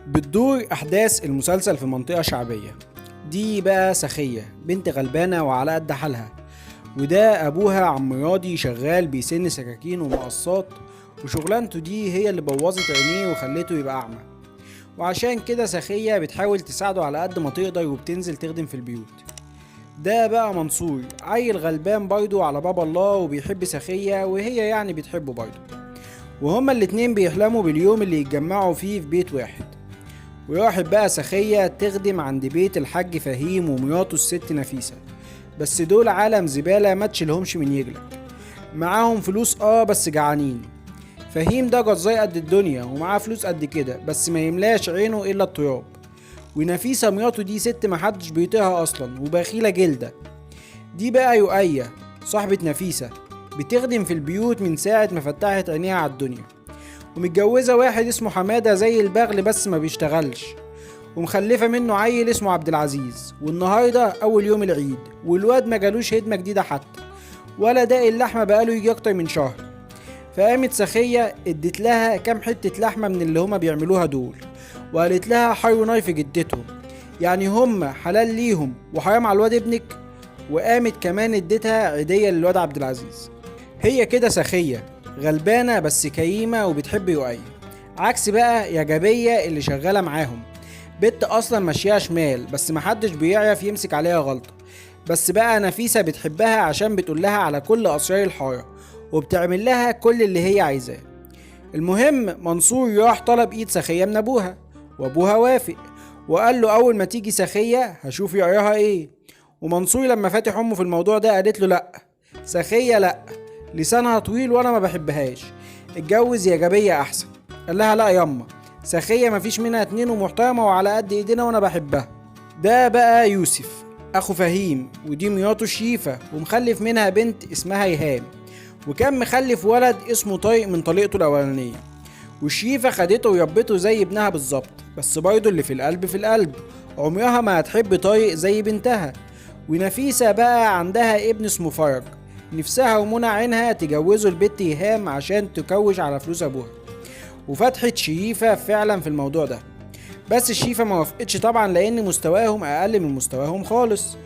بتدور أحداث المسلسل في منطقة شعبية. دي بقى سخية، بنت غلبانة وعلى قد حالها، وده أبوها عم راضي شغال بيسن سكاكين ومقصات، وشغلانته دي هي اللي بوظت عينيه وخلته يبقى أعمى. وعشان كده سخية بتحاول تساعده على قد ما تقدر وبتنزل تخدم في البيوت. ده بقى منصور، عيل غلبان برضه على باب الله، وبيحب سخية وهي يعني بتحبه برضه، وهما الاتنين بيحلموا باليوم اللي يتجمعوا فيه في بيت واحد. وراحت بقى سخية تخدم عند بيت الحاج فهيم ومراته الست نفيسة، بس دول عالم زبالة ما تشيلهمش من يجلك، معاهم فلوس بس جعانين. فهيم ده جزاي قد الدنيا ومعاه فلوس قد كده، بس ما يملاش عينه الا التراب. ونفيسة مراته دي ست محدش بيطيقها اصلا وبخيلة جلدة. دي بقى يؤية صاحبة نفيسة، بتخدم في البيوت من ساعة ما فتحت عينيها على الدنيا، ومتجوزة واحد اسمه حمادة زي البغل بس ما بيشتغلش، ومخلفة منه عيل اسمه عبد العزيز. والنهاردة أول يوم العيد، والواد ما جالوش هدمة جديدة حتى، ولا داق اللحمة بقاله يجي أكتر من شهر. فقامت سخية ادت لها كام حتة لحمة من اللي هما بيعملوها دول، وقالت لها حي ناي في جدتهم، يعني هما حلال ليهم وحرام على الواد ابنك. وقامت كمان اديتها عيدية للواد عبد العزيز. هي كده سخية غلبانة بس كريمة وبتحب يؤية، عكس بقى يا جبية اللي شغالة معاهم، بنت أصلا ماشية شمال بس محدش بيعرف يمسك عليها غلطة. بس بقى نفيسة بتحبها عشان بتقول لها على كل أسرار الحارة وبتعمل لها كل اللي هي عايزاه. المهم منصور راح طلب ايد سخية من أبوها، وأبوها وافق وقال له أول ما تيجي سخية هشوف يقراها ايه. ومنصور لما فاتح أمه في الموضوع ده قالت له لأ سخية لأ، لسانها طويل وانا ما بحبهاش، اتجوز يا جبية احسن. قال لها لا ياما، سخية مفيش منها اتنين ومحترمة وعلى قد ايدينا وانا بحبها. ده بقى يوسف اخو فهيم، ودي مراته شيفة، ومخلف منها بنت اسمها ايهام، وكان مخلف ولد اسمه طارق من طليقته الاولانية. وشيفة خدته وربته زي ابنها بالظبط، بس برضه اللي في القلب في القلب، عمرها ما هتحب طارق زي بنتها. ونفيسة بقى عندها ابن اسمه فرج، نفسها ومنى عينها تجوزه البت إيهام عشان تكوش على فلوس أبوها. وفتحت شيفة فعلا في الموضوع ده، بس الشيفة ما وافقتش طبعا لأن مستواهم أقل من مستواهم خالص.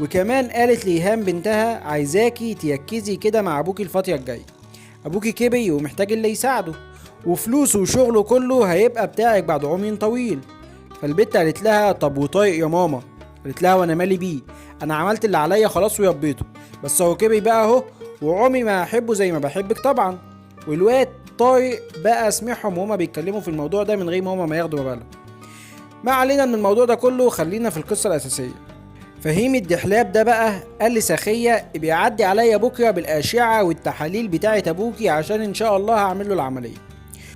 وكمان قالت لإيهام بنتها عايزاكي تيكزي كده مع أبوكي الفترة الجاية، أبوكي كبر ومحتاج اللي يساعده، وفلوسه وشغله كله هيبقى بتاعك بعد عمر طويل. فالبت قالت لها طب وطايق يا ماما؟ قالت لها وانا مالي بيه، انا عملت اللي عليا خلاص ويبيته، بس هو كبر بقى اهو وعمري ما هحبه زي ما بحبك طبعا. والواد طارق بقى سمعهم وهما بيتكلموا في الموضوع ده من غير ما هما ما ياخدوا بالهم. ما علينا من الموضوع ده كله، خلينا في القصة الأساسية. فهيم الدحلاب ده بقى قال لسخية بيعدي عليا بكرة بالأشعة والتحاليل بتاعة أبوكي عشان إن شاء الله هعمل له العملية.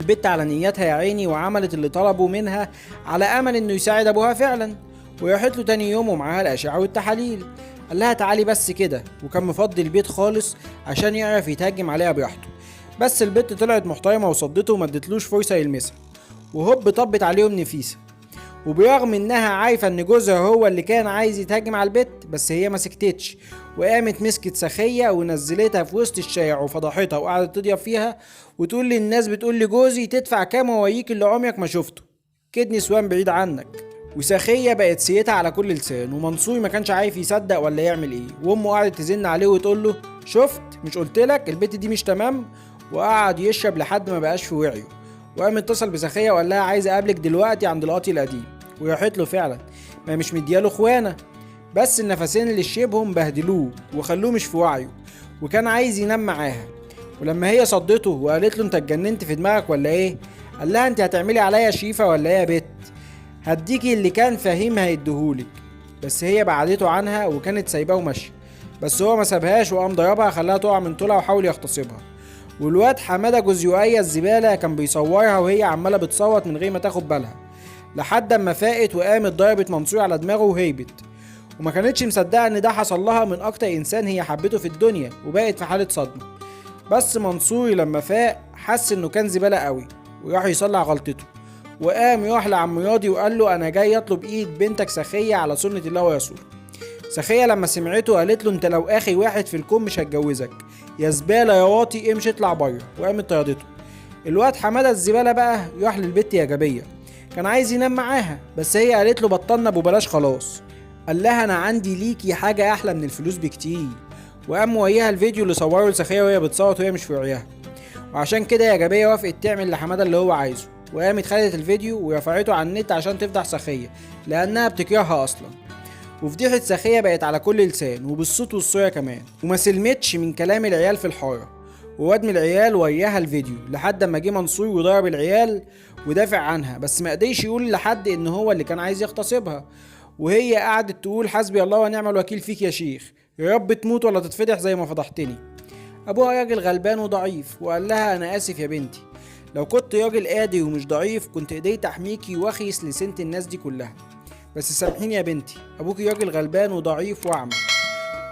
البت على نيتها يا عيني، وعملت اللي طلبه منها على أمل إنه يساعد أبوها فعلا. وراحت له تاني يوم ومعاها الأشعة والتحاليل، قال لها تعالي بس كده، وكان مفضي البيت خالص عشان يعرف يتهجم عليها براحته. بس البت طلعت محترمة وصدته وما ادتلوش فرصة يلمسها، وهوب طبت عليهم نفيسة. وبرغم انها عارفة ان جوزها هو اللي كان عايز يتهاجم على البت، بس هي ما سكتتش وقامت مسكت سخية ونزلتها في وسط الشارع وفضحتها وقعدت تضيف فيها وتقول للناس بتقول لجوزي تدفع كام ووريك اللي عمرك ما شفته، كد نسوان بعيد عنك. وسخية بقت سيتها على كل لسان، ومنصور ما كانش عارف يصدق ولا يعمل ايه، وامه قعدت تزن عليه وتقول له شفت مش قلت لك البت دي مش تمام، وقعد يشرب لحد ما بقاش في وعيه. وقام اتصل بسخية وقال لها عايز اقابلك دلوقتي عند القاطي القديم، وراحت له فعلا، ما مش مدياله اخوانه، بس النفسين اللي شربهم بهدلوه وخلوه مش في وعيه، وكان عايز ينام معاها. ولما هي صدته وقالت له انت اتجننت في دماغك ولا ايه، قال لها انت هتعملي عليا شيفة ولا ايه يا بت، هديكي اللي كان فهيم هيديهولك. بس هي بعدته عنها وكانت سايباه وماشيه، بس هو ما سابهاش وقام ضربها خلاها تقع من طولها وحاول يغتصبها. والواد حماده جوز يؤية الزباله كان بيصورها وهي عماله بتصوت من غير ما تاخد بالها، لحد اما فاقت وقامت ضربت منصور على دماغه وهيبت، وما كانتش مصدقه ان ده حصل لها من اكتر انسان هي حبته في الدنيا، وبقت في حاله صدمه. بس منصور لما فاق حس انه كان زباله قوي، وراح يصلح غلطته، وقام راح لعم راضي وقال له انا جاي اطلب ايد بنتك سخية على سنة الله ورسوله. سخية لما سمعته قالت له انت لو اخي واحد في الكون مش هتجوزك يا زبالة يا واطي، امشي اطلع بره، وقامت طردته. الواد حمادة الزبالة بقى راح للبت يا جبية، كان عايز ينام معاها، بس هي قالت له بطلنا ابو بلاش خلاص. قال لها انا عندي ليكي حاجة احلى من الفلوس بكتير، وقام وياها الفيديو اللي صوره لسخية وهي بتصوت وهي مش في وعيها. وعشان كده يا جبية وافقت تعمل لحمادة اللي هو عايزه، وقامت خدت الفيديو ورفعته على النت عشان تفضح سخية لأنها بتكرهها أصلا. وفضيحة سخية بقت على كل لسان وبالصوت والصورة كمان، وما سلمتش من كلام العيال في الحارة. وواد من العيال وياها الفيديو لحد ما جه منصور وضرب العيال ودافع عنها، بس ما قدرش يقول لحد ان هو اللي كان عايز يغتصبها. وهي قعدت تقول حسبي الله ونعم الوكيل فيك يا شيخ، يا رب تموت ولا تتفضح زي ما فضحتني. ابوها راجل غلبان وضعيف، وقال لها انا اسف يا بنتي، لو كنت راجل قادر ومش ضعيف كنت قدرت احميكي واخيس لسنة الناس دي كلها، بس سامحيني يا بنتي، ابوكي راجل غلبان وضعيف واعمى،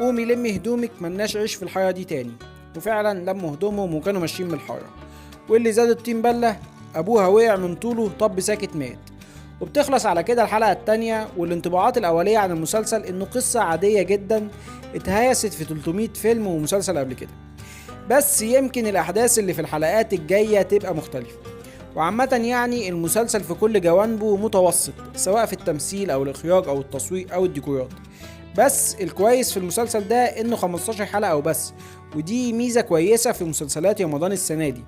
قومي لمي هدومك ملناش عيش في الحارة دي تاني. وفعلا لموا هدومهم وكانوا ماشيين من الحارة. واللي زاد الطين بله ابوها وقع من طوله طب ساكت مات. وبتخلص على كده الحلقة التانية. والانطباعات الأولية عن المسلسل إنه قصة عادية جدا اتهيست في 300 فيلم ومسلسل قبل كده، بس يمكن الأحداث اللي في الحلقات الجاية تبقى مختلفة. وعامة يعني المسلسل في كل جوانبه متوسط، سواء في التمثيل أو الإخراج أو التصوير أو الديكورات، بس الكويس في المسلسل ده إنه 15 حلقة وبس، ودي ميزة كويسة في مسلسلات رمضان السنة دي،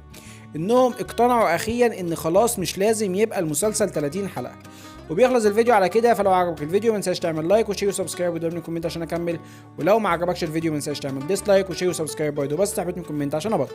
إنهم اقتنعوا أخيرا إن خلاص مش لازم يبقى المسلسل 30 حلقة. وبيخلص الفيديو على كده. فلو عجبك الفيديو ما تنساش تعمل like و share و subscribe ودعمني comment عشان اكمل، ولو ما عجبكش الفيديو ما تنساش تعمل dislike و share و subscribe برضه، بس تحبطني comment عشان ابطل.